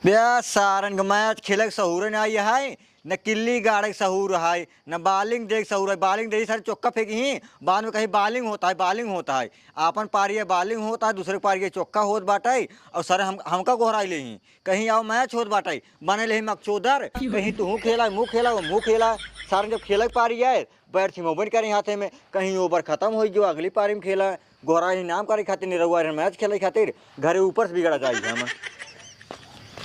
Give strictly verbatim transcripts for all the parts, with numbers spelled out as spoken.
बे सारन के मैच खेले के सहूर नाहीं है, न किल्ली गाड़े के सहूर है, न bowling दे के सहूर है। Bowling दे सारे चौका फेंकी ही, बाद में कहीं bowling होता है, bowling होता है। आपन पारी है bowling होता है, दूसरे पारी के चौका होत बाटे, और सारे हम, हमका गोहराई ले ही, कहीं आओ मैच होत बाटे, बने ले ही मकचोदर, कहीं तू खेला, मुँह खेला, वो मुँह खेला। सारन जब खेले के पारी है, बैट छिमौबे न करी हाथे में, कहीं over खतम होइ गयो, अगली पारी में खेला, गोहराई नाम करे खातिर, निरहुआ रहे मैच खेले खातिर, घरे ऊपर से बिगड़ा जाई हम।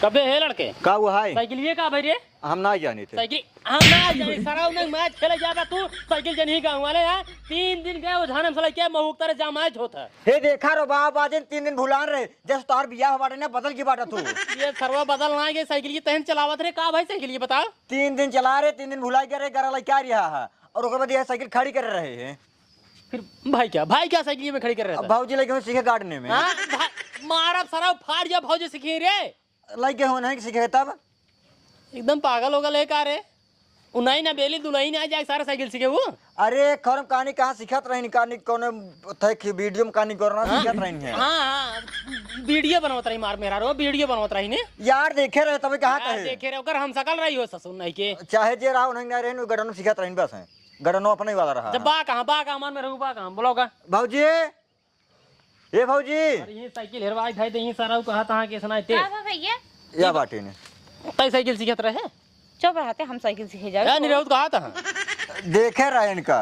कबे हे लड़के? का हुआ है? साइकिलिए का भाई रे? हम ना जानी थे। साइकिल, हम ना जानी, सराउ नहीं मैच खेले जाबा तू, साइकिल जनी गाँव वाले हैं, तीन दिन गए वो झानम से लेके महुक तरे जा मैच होता। हे देखा रो बाबा, आज तीन दिन भुलान रहे, जस तोहार बियाह बाटे ना, बदल के बाटा तू। ये सरवा बदल ना गए, साइकिल की तहन चलावत रे, का भाई साइकिल ये बताओ? तीन दिन चला रहे, तीन दिन भुला गया रे, गरा लइका आ रहा है, और ओकर बाद ये साइकिल खड़ी कर रहे हैं। फिर भाई क्या, भाई क्या साइकिल में खड़ी कर रहे अब थे? भौजी लगे हुए सीखे गार्डन में। हाँ, भाई, मारब सरवा फाड़ जा भौजी सीखी रे। लगे हो नहीं सीखे तब? एकदम पागल हो गए का रे? उ नहीं ना बेली दुलही ना जाए सारा साइकिल सीखे वो। अरे खरम कहानी कहाँ सीखत रही, कहानी कौन थे कि वीडियो में कहानी करना हाँ? सीखत रही है। हाँ, हाँ, वीडियो बनवत रही मार मेरा रो, वीडियो बनवत रही ने। यार देखे रहे तबे कहाँ हाँ, कहे? देखे रहे, ओकर हम सकल रही हो ससुर नहीं के। चाहे जे रहा नहीं, नहीं रहे, गडनो सीखत रही बस है। गडनो अपने ही वाला रहा। जब बा कहाँ, बा कहाँ, मन में रहू बा कहाँ, बोलो का? भौजी, ए भौजी। अरे ये साइकिल हेरवाई खाई दे, ये सारा कहा तहाँ के सुनाई ते। का बा भैया? या बाटे ने। तई साइकिल सीखत रहे? चुप रहते, हम साइकिल सीखे जाए। या नहीं रहू तो कहा तहाँ? देखे रहे इनका।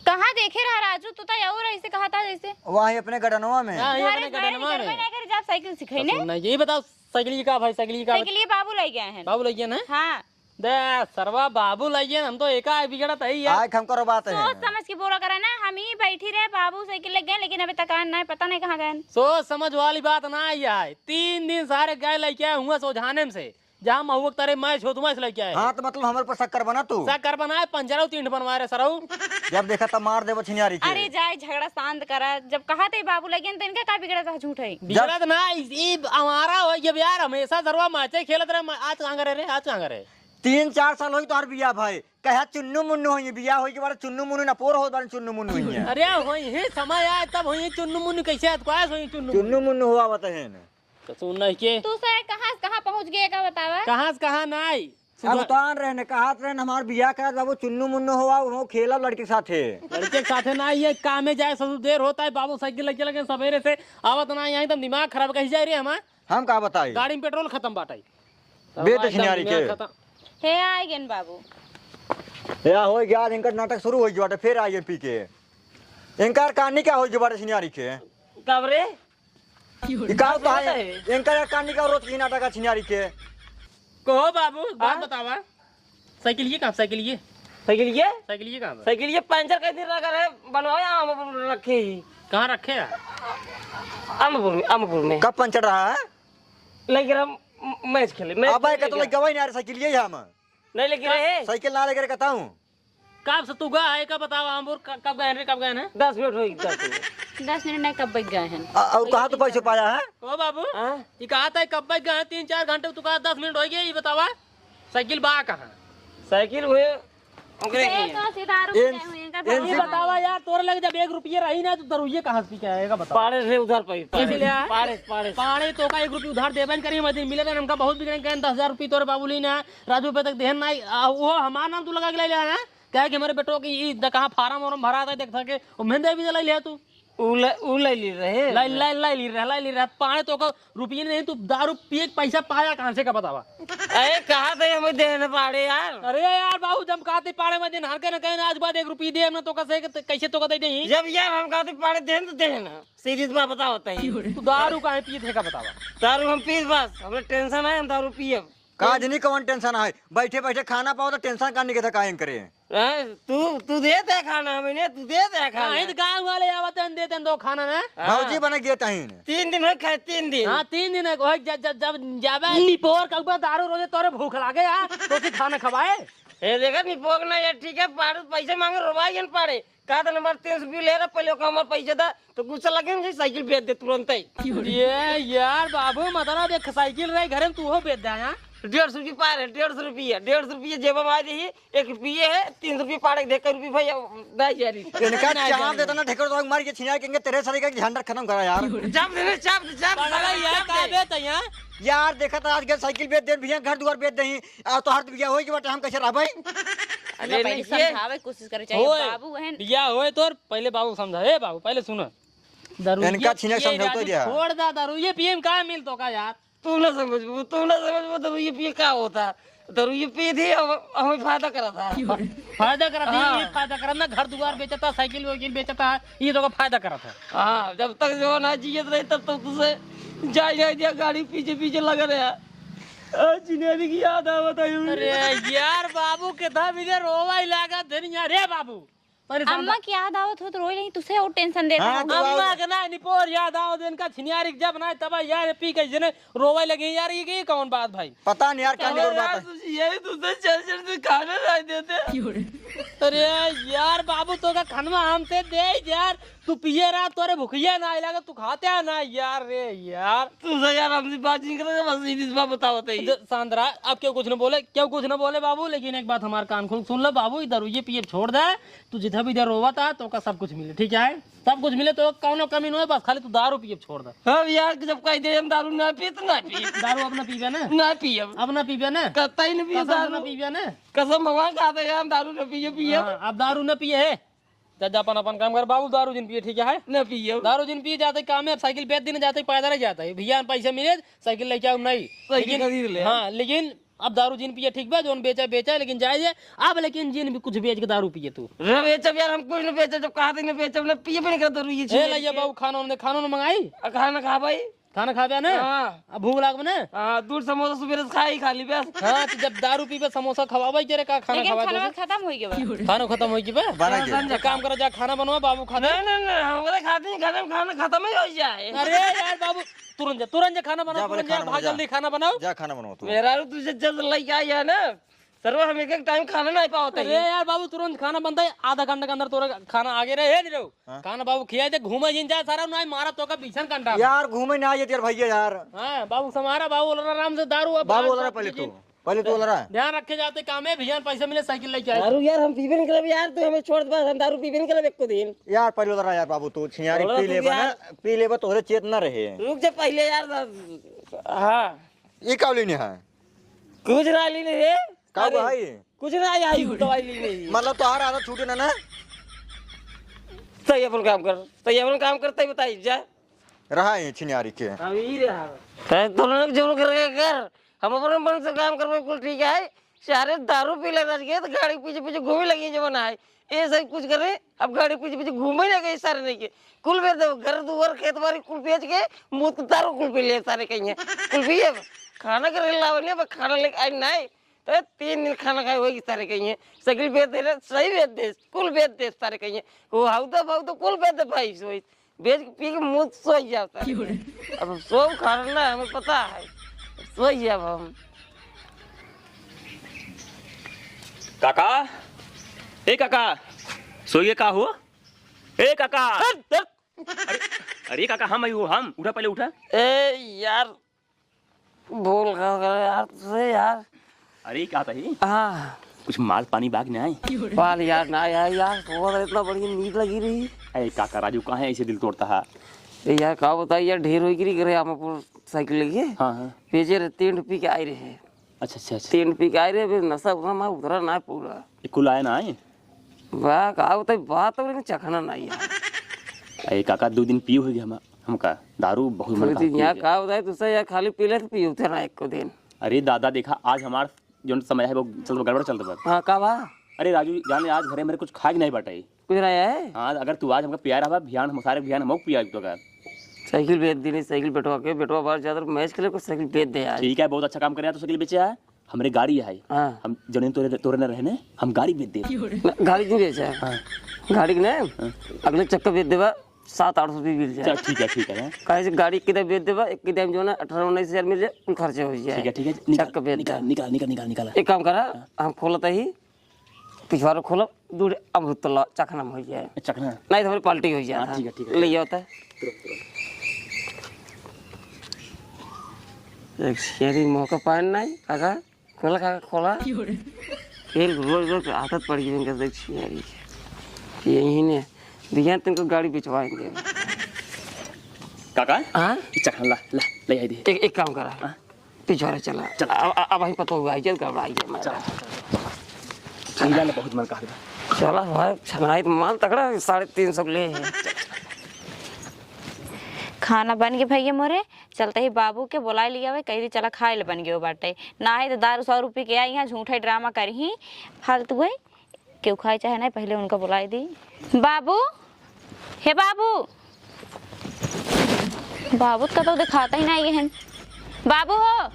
कहाँ देखे रहा राजू? तू तो और ऐसे कहा था जैसे। वहाँ अपने गडनवा में। हाँ, ये घरे अपने घरे गडनवा निकलबे में। नहीं करे, जब साइकिल सीखे ने। सुन ना, ये बताओ साइकिल ये का भाई, साइकिल ये का? साइकिल ये बाबू ले गए हैं। बाबू ले गए ना? हाँ। दे सरवा बाबू लइए, हम तो एका बिगड़त है यार। आए हम करो बात है। सोच समझ के बोला करे ना, हम ही बैठी रहे, बाबू साइकिल ले गए, लेकिन अभी तक आए ना, पता नहीं कहाँ गए। सोच समझ वाली बात ना आई है। तीन दिन सारे गए लेके आए हुआ सोझाने में से, जहाँ महुआ के तरे मैच होत, मैच लेके आए। हाँ, तो मतलब हमारे पर शक्कर बना तू। शक्कर बनाए, पंजरा तीन बनवाए रे सरऊ। जब देखा तब मार देबो छिनियारी के। अरे जाए झगड़ा शांत करा, जब कहा थे बाबू लगे तो इनका का बिगड़ा था, झूठ है। बिगड़त ना, ई, ई हमारा हो गया यार, हमेशा सरवा मैचे खेलत रहे, आज कहाँ करे रे, आज कहाँ करे? तीन चार साल होई तोहर बियाह भए, कहे चुन्नू मुन्नू होई, बियाह होई के बाद चुन्नू मुन्नू ना पोर होत बारे चुन्नू मुन्नू होई। अरे होई है समय आए तब होई चुन्नू मुन्नू, कैसे आत को आए होई चुन्नू चुन्नू मुन्नू? मुन्नू होआ बता है ना। तो सुन नहीं के। तू से कहाँ से कहाँ पहुँच गए का बतावा? कहाँ से कहाँ ना आई? अब उतान रहे ने, कहत रहे ने, हमार बियाह करत बाबू चुन्नू मुन्नू होआ, वो खेला लड़के के साथे। लड़के के साथे ना, ये कामे जाए ससुर, देर होता है, बाबू साइकिल लेके लगे सवेरे से आवत ना, यहाँ एकदम दिमाग खराब कही जाए रे हमार। हम का बताई? गाड़ी में पेट्रोल खत्म बाटे। बे तो छिनारी के। हे आए गेन बाबू। या हो गया, इनकर नाटक शुरू हो गया बाटे, फिर आए पी के। इनकर कहानी क्या हो गया बाटे छिनारी के? कब रे? ई का होता है? इनकर कहानी का रोज की नाटक है छिनारी के। कहो बाबू, बात हाँ? बतावा। साइकिल ये कहाँ? साइकिल ये? साइकिल ये? साइकिल ये कहाँ बा? साइकिल ये पंचर कई दिन रखा रहे, बनवाया हम रखे ही। कहाँ रखे है? अमपुर में, अमपुर में। कब पंचर रहा है? लेकिन हम मैच खेले, मैच अब खेले तो क्या? गवाही नहीं आ रही साइकिल ये हम। नहीं लेकिन रहे। साइकिल ना लेकर कहता हूँ। कब से तू गया है, का बतावा हम और क-, कब गए हैं रे, कब गए हैं? दस मिनट होई, दस मिनट। दस मिनट नहीं, कब बज गए हैं? आ, और कहाँ तो पैसे पाया है? ओ बाबू, हाँ? ये कहा था कब बज गए हैं? तीन चार घंटे तू कहा दस मिनट हो गए, ये बतावा साइकिल बा कहाँ? साइकिल हुए ओकरे ए, की। तो सीधा रुक इन-, जाए हुए, इनका इन-, ये बतावा यार, तोरे लगे जब एक रुपये रही ना तो दरुइये कहाँ से पी के आएगा बतावा? पाड़े से उधार पाई, कैसे पाड़े, ले आया? पाड़े, पाड़े। पाड़े तो का एक रुपये उधार देबे न करी, हम दिन मिले थे, हमका बहुत बिगड़े गए, दस हजार रुपये तोरे बाबू ली ना, राजू पे तक देहन नहीं, आ, वो हमार नाम तू लगा के ले लिया ना, कहे कि हमारे बेटों की ई द-, कहाँ फार्म वार्म भरा था, देख सके, वो मेहंदे भी ले लिया तू। उ ले, उ ले ली रहे। ले, ले, ले ली रहे, ले ली रहे। पाए तो को रुपये नहीं, तू दारू पिए के पैसा पाया कहाँ से का बतावा? अरे कहा थे हम देहन पाड़े यार। अरे यार बाबू, जब कहा थे पाड़े में दिन हर के न कहे ना, आज बाद एक रुपये दे, हमने तो कैसे, कैसे तो का दे देही? जब यार हम कहा थे पाड़े देहन तो देहन, सीधी बात बताओ तही। तू दारू काहे पिए थे का बतावा? दारू हम पी बस, हमरे टेंशन है, हम दारू पिए। का जनी कौन टेंशन है? बैठे बैठे खाना पाओ तो टेंशन का निकल था काहे करे? हैं? तू, तू दे दे खाना, मैंने तू दे दे खाना। हाँ, इत गाँव वाले आवत हैं, देते हैं दो खाना ना। हाँ। भौजी बने गए तहीन। तीन दिन हो खाए, तीन दिन। हाँ, तीन दिन हो, जब, जब, जब जाबे निपोर कउबा दारू रोजे तोरे भूख लागे यार, तो उसे खाना खवाए। ए, देखा निपोर ना यार, ठीक है, पाड़े पैसे मांगे, रोवाई न पाड़े। कहा था, "हमारे तीन सौ रुपये ले रहा, पहले ओका हमारे पैसे दा।" तो गुस्सा लगे ना, साइकिल बेच दे तुरंत ही। ये यार बाबू, मतलब एक साइकिल रहे घरे में, तू हो बेच दे यहाँ। डेढ़ सौ रुपये पा रहे, डेढ़ सौ रुपये, डेढ़ सौ रुपये जेब में आ जाइए, एक रुपये है, तीन सौ रुपये पाड़े देख के रुपये भाई, नहीं जा रही। इनका नहीं जा चाप रही। देता ना, ढेकर तो मार के छिना के तेरे सारे का झंडा खत्म करा यार। चाप दे, चाप दे, चाप दे, पागल है यार, चाप का दे। बेच है यहाँ? यार, देखा था आज गए साइकिल बेच देन, भैया घर दुआर बेच देही, आ तोहार तो बियाह होई के बाटे, हम कैसे रहबै? अरे, पहले नहीं, ये समझावे के कोशिश करे चाहिए, होए, बाबू, बहन। बियाह होए तोर, पहले बाबू समझा, ए बाबू, पहले सुन। दारू इनका ये छीने पिए समझौता जाके दिया। छोड़ दा दारू, ये पिए में का मिल तो का यार? तू ना समझबू, तू ना समझबू, दारू ये पिए का होता? दारू ये पिए थे, हम, हमें फायदा करा था। फायदा करा था, हाँ। ये फायदा करा ना, घर दुआर बेचता, साइकिल वाइकिल बेचता, ये तो का फायदा करा था। हाँ, जब तक जो ना जियत रही, तब तक तुझसे जाए, जाए दिया, गाड़ी पीछे, पीछे लगा रहा। आज जिन्हें की याद आवत है। अरे यार, बाबू के था, मुझे रोवा ही लगा, धनिया रे बाबू। परेशान अम्मा बा- की याद आवत हो तो रोई नहीं, तुसे और टेंशन देता हाँ, है। तो अम्मा के ना निपोर याद आवत, इनका छिनियारी जब ना तब यार पी के जने रोवे लगे यार, ये, ये कौन बात भाई? पता नहीं यार, का अरे निपोर बात यार, है। तुझे यही तुझसे चल चल से खाना नहीं देते। अरे यार बाबू, तो का खनवा हमसे दे यार, तू पिए रहा, तोरे भुखिया ना लगे, तू खाते है ना यार, रे यार। तुझसे यार हमसे बात नहीं करेगा, बस इस बात बताओ तो ही। द-, शांत रहा, अब क्यों कुछ न बोले, क्यों कुछ न बोले बाबू, लेकिन एक बात हमार कान खोल सुन लो बाबू, इधर ये पिए छोड़ दे, तू जितना भी इधर रोवा था, तो का सब कुछ मिले, ठीक है? सब कुछ मिले, तो कौनो कमी न होए, बस खाली तू दारू पिए छोड़ दे। अब यार, जब कह दे हम दारू ना पी, तो ना पी। दारू अब ना पीबे ना? ना पी अब। अब ना पीबे ना? कतई ना पी कसम से दारू। ना पीबे ना? कसम भगवान का आता है, हम दारू ना पिए, पिए। हाँ, अब दारू ना पिए है। जा, जा, अपन, अपन काम कर बाबू, दारू जिन पिए, ठीक है? ना पिए। दारू जिन पिए, जाते काम है, अब साइकिल बेच देने जाते, पैदल ही जाता है। भैया, पैसा मिले, साइकिल लेके आओ, नहीं। साइकिल लेकिन खरीद ले। हाँ, लेकिन अब दारू जिन पिए, ठीक बा, जोन बेचा, बेचा, लेकिन जाए जे, अब लेकिन जिन भी कुछ बेच के दारू पिए तू। रे बेचब यार, हम कुछ न बेचब, जब कहा थे न बेचब, न पिए भी नहीं करता दारू, ये ए, छीने लइया के। बाबू, खाना उन्हें, खाना उन्हें मंगाई? आ, खाना खा भाई। खाना खा बे ना? हाँ। अब भूख लाग बे ना? हाँ, दूध समोसा सुबह से खा ही खा ली बस। हाँ, तो जब दारू पीबे, समोसा खवाबे, के रे, का खाना लेकिन खवाबे खाना से? खत्म हो गया बा। खाना खत्म हो गया बा? बना के। एक काम करो, जा खाना बनवा, बाबू खाते। नहीं, नहीं, नहीं, हमारे खाते ही खाना, खाना खत्म ही हो जाए। अरे यार बाबू, तुरंत जा, तुरंत जा खाना बना, जा, बोले तुरंत जा, खाना बना, भाग जा। जल्दी खाना बनाओ। जा खाना बनाओ तू। मेरा तुझे जल्द लेके आई है ना, सरवा हम एक एक टाइम खाना नहीं पावत अरे है। यार बाबू, तुरंत खाना बनता है, आधा घंटा के अंदर तोरा खाना आगे रहे, हे नीरव। हाँ। खाना बाबू खिया दे, घूमे जिन जा सारा, ना मारा तो का भीषण कंटा। यार घूमे ना आइए यार भैया यार। हाँ, बाबू समारा, बाबू ओलरा आराम से दारू अब बाबू बाहर ओलरा पहले तू, पहले तू ओलरा। ध्यान रखे जाते काम है, भैया पैसा मिले साइकिल लेके आए। दारू यार हम पीबे नहीं करब यार, तू हमें छोड़ दे बस, हम दारू पीबे नहीं करब एको दिन। यार पहले ओलरा यार बाबू, तू छियारी ओलरा पी तू लेबा ना, यार। पी लेबा तोहरे चेत ना रहे। रुक जा पहले यार, हाँ। ये का लेने है? कुछ ना लेने रे। का अरे, भाई? कुछ ना आई, दवाई लेने ही। मतलब तोहार आदत छूटे ना ना? सही अपन काम कर, सही अपन काम कर, तई बताई जा। रहा है छिनियारी के। हम ही रहा। तै तो लोग जोर करके कर, हम अपन मन से काम करबे, कुल ठीक है। सारे दारू पी लेता के तो गाड़ी पीछे पीछे घूमे लगी जवन है। ये सब कुछ करे, अब गाड़ी पीछे पीछे घूमे लगे सारे नहीं के। कुल बेच दे, घर दुआर खेत बाड़ी कुल बेच के मुंह तो दारू कुल पी ले सारे कहीं है। कुल पिए अब खाना के रेल लावे नहीं, अब खाना लेके आई नहीं। तो तीन दिन खाना खाए होगी सारे कहीं है। साइकिल बेच दे रे, सही बेच दे, कुल बेच दे सारे कहीं है। वो हाउदा फाउदा कुल बेच दे भाई सोई। बेच के पी के मुंह सोई जाओ सारे। अब सो खाना ना हमें पता है, सोई जाओ हम। काका, ए काका, सोइए का हो? ए काका। हट, हट। अरे, अरे काका, हम आई हो, हम। उठा, पहले उठा। ए यार, बोल का करे यार तुझसे यार। अरे, का कही? हाँ। कुछ माल पानी बाग नहीं? पाल यार, ना यार, यार, सोवत रहे, इतना बढ़िया नींद लगी रही। अरे काका राजू, काहे ऐसे दिल तोड़ता है? ए यार, का बताई यार, ढेर होई गिरी करे, हम अपन साइकिल लेके हाँ, हाँ। बेचे रहे, तीन रुपये के आए रहे। अच्छा, अच्छा, अच्छा। तीन पी के आए रहे, अबे नशा उशा में उतरा ना पूरा। ए, कुल आए ना आए? वाह, का बताई, बात तो लेकिन चखना नहीं है। अरे काका, दो दिन पिए हो गए हम, हमका दारू बहुत मन थोड़ी दिन यार, का बताई तुझसे यार, खाली पी ले तो पी उठे ना एको दिन। अरे दादा, देखा, आज हमार जौन समय है, वो चल, गड़बड़ चलत बा। हाँ, का बा? अरे राजू, जाने आज घरे मेरे कुछ खाए के नहीं बाटे। कुछ नहीं है? हाँ, अगर तू आज हमका पिया रहा बा, बिहान हम सारे बिहान हम पिया तो का। साइकिल बेच दी नहीं, साइकिल बेटवा के, बेटवा बाहर जाकर मैच खेले, कुछ साइकिल बेच दे आज। ठीक है, बहुत अच्छा काम करे, तो साइकिल बेचे है। हमरे गाड़ी है। हाँ। हम जने तोरे, तोरे न रहे ने, हम गाड़ी बेच दे। ना, गाड़ी क्यों बेचा है? हाँ। गाड़ी के ना, हाँ। अगले चक्कर बेच देबा, सात आठ सौ रुपये मिल जाए। चल, ठीक है, ठीक है, हाँ। काहे से गाड़ी किधर बेच देबा, एक किधर जो ना अठारह उन्नीस हजार मिल जाए, कुल खर्चे हो जाए। ठीक है, ठीक है, निकाल, चक्कर बेच निकाल, दे। निकाल, निकाल, निकाल, निकाल। एक काम करा, हाँ। हम खोलता ही, पिछवारो खोलब, दूर अमृत तला चखना में हो जाए। चखना? नहीं तो हमारी पार्टी हो जाए। हाँ, हाँ। ठीक है, ठीक है। ले जाओ तो। तुरंत, तुरंत। एक शेरी मौका पाए नहीं, काका, खोला काका, खोला। क्यों रे? खेल रोज रोज आदत पड़ गई इनका, देख शेरी। यही ने, भैया तुमको गाड़ी बिचवाएंगे। काका? हाँ? ये चखना ला, ला, ले आई दे। एक, एक काम करा। हाँ? पिछोरे चला। चल। अब, अब, अब वहीं पतो हुआ, इज्जत गड़बड़ाई है हमारा। चल, चल, चल। चल। बहुत मन कहा था। चला भाई, छंगड़ाई तो माल तगड़ा, साढ़े तीन सौ ले है। खाना बन गए भैया मोरे, चलते ही बाबू के बोलाए लिया हुए, कही दी चला खाए ले बन गयो बाटे। ना है तो दारू सौ रुपये के आई, यहाँ झूठा ड्रामा करी ही, फालतू है। केहू खाए चाहे नहीं, पहले उनका बोलाए दी। बाबू, हे बाबू, बाबू तो कतौ देखाता ही नहीं है। बाबू हो,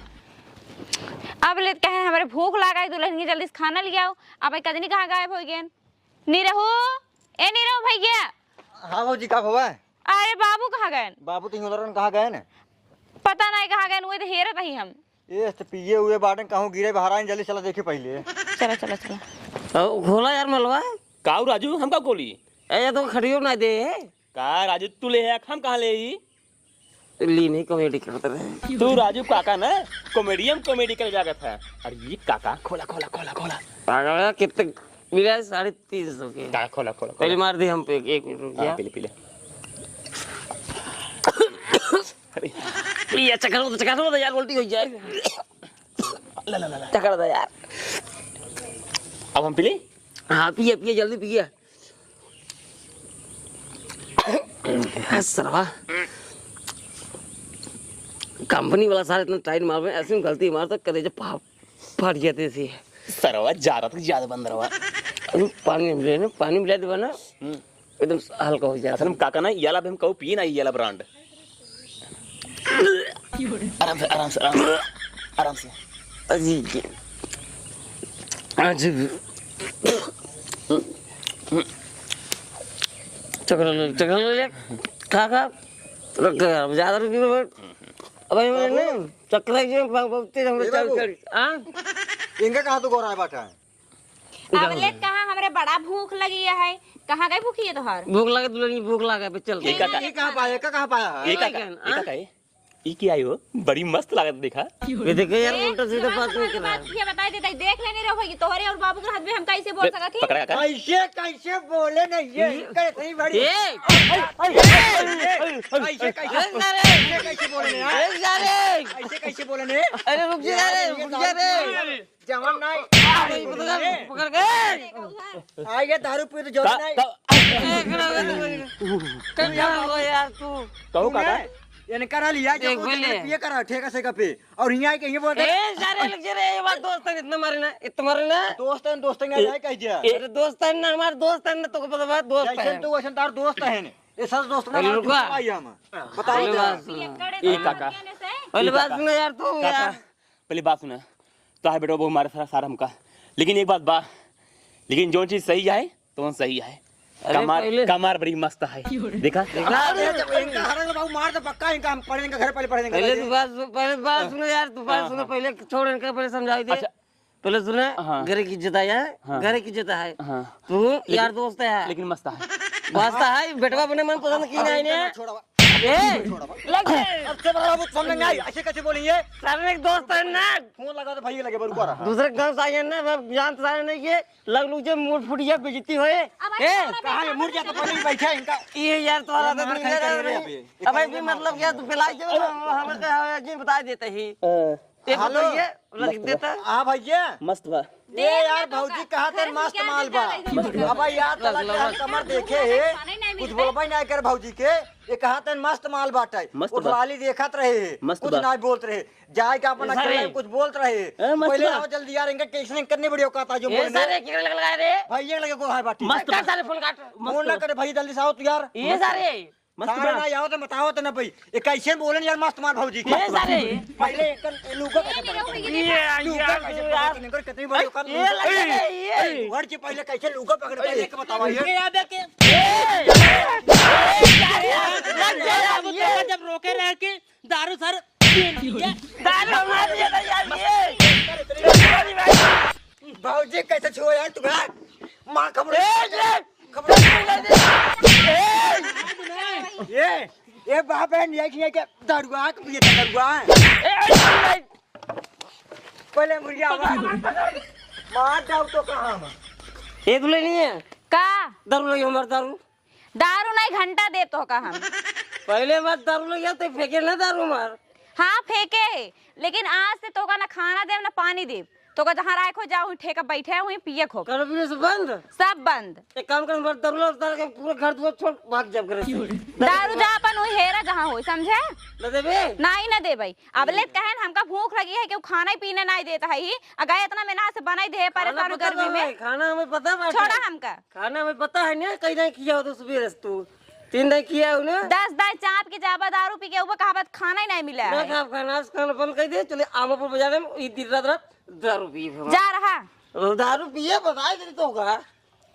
अब लेत कहे हमरे भूख लागा है, दुल्हन के जल्दी से खाना ले आओ। अब कदनी कहाँ गायब हो गए? निरहू, ए निरहू भैया। हाँ भौजी, का भवा? अरे बाबू कहाँ गए? बाबू तो हिंगोलरन कहाँ गए न? पता नहीं कहाँ गए, वही तो हेरत ही हम। ए, तो पिए हुए बाटन, कहूँ गिरे बहराइन, जल्दी चला देखे पहले। चला, चला, चला। ओ, खोला यार मलवा। काऊ राजू, हम का खोली? ए, ये तो खड़ियो ना दे। का राजू, तू ले है, हम कहाँ ले ही? ली नहीं, comedy करत रहे। तू राजू काका ना, comedy में comedy करे लागत है। अरे ये काका, खोला, खोला, खोला, खोला। पागल है, कितने मिला है? साढ़े तीन सौ के। काका, खोला, खोला, पहले खोला। मार दे हम पे, एक मिनट रुक हाँ, जा। पी ले, पी ले। अरे। ये चक्कर मत, चक्कर मत यार, उल्टी हो जाए। ला, ला, ला, ला। चक्कर दे यार। अब हम पी ले? हाँ, पिए, पिए, जल्दी पिए। सरवा, कंपनी वाला सारे इतना tight मारबे, ऐसे में गलती मार तो करेजा फाट जाते से। सरवा, जा रहा था, ज्यादा बंद रहा। अरे, पानी मिले ना, पानी मिला देबा ना, हम्म। एकदम हल्का हो जाए। असल में काका ना, ये वाला भी हम कहूँ पिए ना, ये वाला brand। आराम से, आराम से, आराम से, आराम से। अजी, अजी। चक्कर ले, चक्कर ले, खा, खा। रुक जा, अब ज्यादा रुक जा, अब ये मैंने चक्कर लग गया, बहुत तेज हमरे ए बाबू। चल, चल। हाँ? इनका कहाँ तो गोरा है बाटा है? अब ले कहाँ, हमरे बड़ा भूख लगी है। कहाँ गई भूखी है तोहार? भूख लगे दुल्हन, भूख लगे, बे चल। ठीक है, ये कहाँ पाया, ये कहाँ पाया है? ये का, ये का, हाँ? ये का है? ये क्या है हो? बड़ी मस्त लागत देखा। ये देखो यार, ए, उल्टा सीधा बात नहीं कर रहा। बात ये बताई देता, देख लेने रहो भाई, तोहरे और बाबू के हाथ में हम कैसे बोल बे, सकत ही? पकड़ा का? ऐसे कैसे बोले नहीं ये? ये इनका इतनी बड़ी ए! ऐसे कैसे, ए, सारे! ऐसे कैसे बोले नहीं, हाँ? ए, सारे! ऐसे कैसे बोले नहीं? अरे रुक जा रे, ये रुक जा रे। जवान नहीं। अरे, पकड़, पकड़ के। आ, ये दारू पी तो जवान का, नहीं। का, ए, खड़ा हो गया तू। कर खड़ा हो यार तू। कहू तू काका? नहीं, इनका ना लिया, जो देख कुछ बोले। पिए करा, ठेका से का पे। और यहाँ आके ये बोलते ए, सारे लग जा रे, ये बात दोस्त है, इतना मारे ना, इतना मारे ना। दोस्त है, दोस्त है, ए, यहाँ कह दिया। ए, अरे दोस्त है ना, हमारे दोस्त है ना, तो को पता बात दोस्त जैसे है। तू वैसे तार दोस्त है ने। ये सब दोस्त ना अरे हमारे रुका। दोस्त भाई हम। बताओ पहले जरा। बात सुनो। ए, काका। पहले ए, बात काका। सुनो यार, तू काका। यार। पहले बात सुना, तो है बेटा, वो मारे सारा, सारा हमका, लेकिन एक बात बा, लेकिन जो चीज सही है, तो वो सही है। अरे कमार, पहले कमार बड़ी मस्त है। देखा? देखा? अरे, जब इनका हरा बाबू मार तो पक्का इनका हम पढ़ेंगे, घर पहले पढ़ेंगे। पहले तू बात सु-, पहले बात हाँ। सुनो यार, तू बात हाँ, सुनो, हाँ। पहले छोड़ इनका, पहले समझाई दे। अच्छा। पहले सुना, हाँ। घर की इज्जत है, हाँ। घर की इज्जत है। हाँ। तू लेकिन यार दोस्त है। लेकिन मस्त है। मस्त है, बेटवा अपने मन पसंद की नहीं ने। छोड़ा। ए, लग गए। अब से बड़ा बाबू समझ में नहीं आई, ऐसे कैसे बोलेंगे? सारे एक दोस्त है ना। फोन लगा तो भाई लगे बरुआ रहा। दूसरे गांव से आए हैं ना, अब जानते सारे नहीं ये। लग लू जे मूड फूट गया, बेइज्जती होए। अब ए, ऐसे कहाँ है? मुड़ जा तो पहले ही बैठा है इनका। ये यार, तो ये मार खाई जा रहे हैं। अबे भी मतलब क्या, तू पिलाई के हमें कहा है, जी बता देते ही। हाँ। ये हेलो। बताइए, लग देता। हाँ भैया। मस्त बा। ए यार, भौजी कहा थे मस्त माल बा। अब यार, तलक यार कमर देखे है, कुछ बोलबे नहीं कर भौजी के। ये कहा थे मस्त माल बाटे। मस्त बा। उठलाली देखत रहे है, मस्त कुछ बा। नहीं बोलत रहे। जाए के अपन ए, सारे। अकेले कुछ बोलत रहे। ए, मस्त पहले बा। आओ जल्दी यार, इनका कैसे करनी बड़ी औकात आज जो ए, बोलने। सारे, क्या लग लगा रे? भाई, ये लगे को है बाटी। मस्त का बा। सारे फोन काट। फोन ना करे भाई, जल्दी से आओ तू यार। ये सारे। मस्त सारे बा। ना आओ तो बताओ तो ना भाई। ये कैसे बोलन यार मस्त माल भौजी के? ए, सारे। पहले एक लूका कैसे पकड़ ये लूका यार, कैसे पकड़ यार। इनकर कितनी बड़ी औकात। ये लगे, ये। वर्ड के पहले कैसे लूका पकड़, पहले एक बताओ ये। ये याद है कि ए। लग गया यार, ये। जब रोके रह के दारू सर पी लिया। दारू मार दिया था यार ये। भौजी कैसे छुआ यार तुम्हें? माँ खबर ए, ये। खबर ए। ये, ये बाप है, नहीं है कि दारुआ, कि पिए था दारुआ। ए, ए, ए। पहले मुर्गिया आवा। मार डाल तो कहाँ हम? ए, दुल्हनिया। का? दारू लगी हमार दारू। दारू नहीं, घंटा दे तो का हम। पहले मार दारू लगी, तो फेंके ना दारू मार। हाँ, फेंके है। लेकिन आज से तोका ना खाना देब, ना पानी देब। तोका जहाँ राख हो, जाओ, ठेका बैठे हुई, पिए खूब। कर बिजनेस बंद? सब बंद। एक काम कर, हमारे दरुआ उतार के पूरा घर दुआर छोड़ भाग जाब करे से। दारू जा अपन वही हेरा जहाँ होई, समझे? न देबे? नाही, न देबै। अबले त कहेन हमका भूख लगी है, केहू खाना ही पीना नाही देत है ही। अगर इतना मेहनत से बनाई दे, परेशान गर्मी में। खाना हमें पता बाटे। छोड़ा हमका। खाना हमें पता है ना, कई दाई खिया हो तो सुबह रस तू। तीन दाई खिया हो ना। दस दाई चाप के जाबा, दारू पी के उबा, कहा बात खाना ही नाही मिला ना है। खाब खाना, आज खाना बंद कर दे, चले आमापुर बाजार में, ई दिन रात रात दारू पी हम। जा रहा। दारू पिए बताई दे तो का।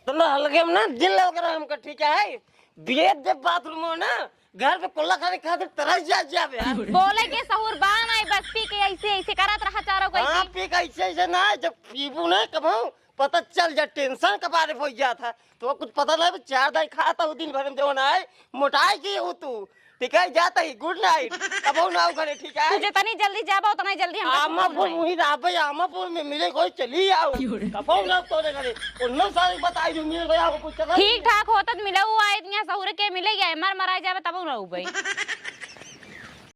तुम हल्के में ना दिल लग रहा हमका, ठीक है? बियत जब बाथरूम में ना, घर पे कोल्ला खाने खातिर तरस जा, जाबे यार। बोले के सहूर बा नाही, बस पी के ऐसे, ऐसे करत रहा चारों को हाँ, ऐसे। पी के ऐसे, ऐसे ना, जब पीबू ना कबहू, पता चल जा, टेंशन के बारे हो जात है। तो कुछ पता नहीं, चार दाई खाता हूँ दिन भर में, जो ना है, मोटाई की हूँ तू। ठीक है, जाता ही, गुड नाइट। कबहू ना आओ घरे, ठीक है? तू जितनी जल्दी जाबा, उतना ही जल्दी हमका सुकून आमापुर मिली। मुही ना आबे, आमापुर में मिले कोई, चली आओ। कबहू ना तोरे घरे। उन्नो साल बताई जो मिल गया, आपको कुछ चला ठीक ठाक होता तो मिले, वो आए इतनी सहूर के मिले गए, मर मराए जाबे तब ना हो भाई।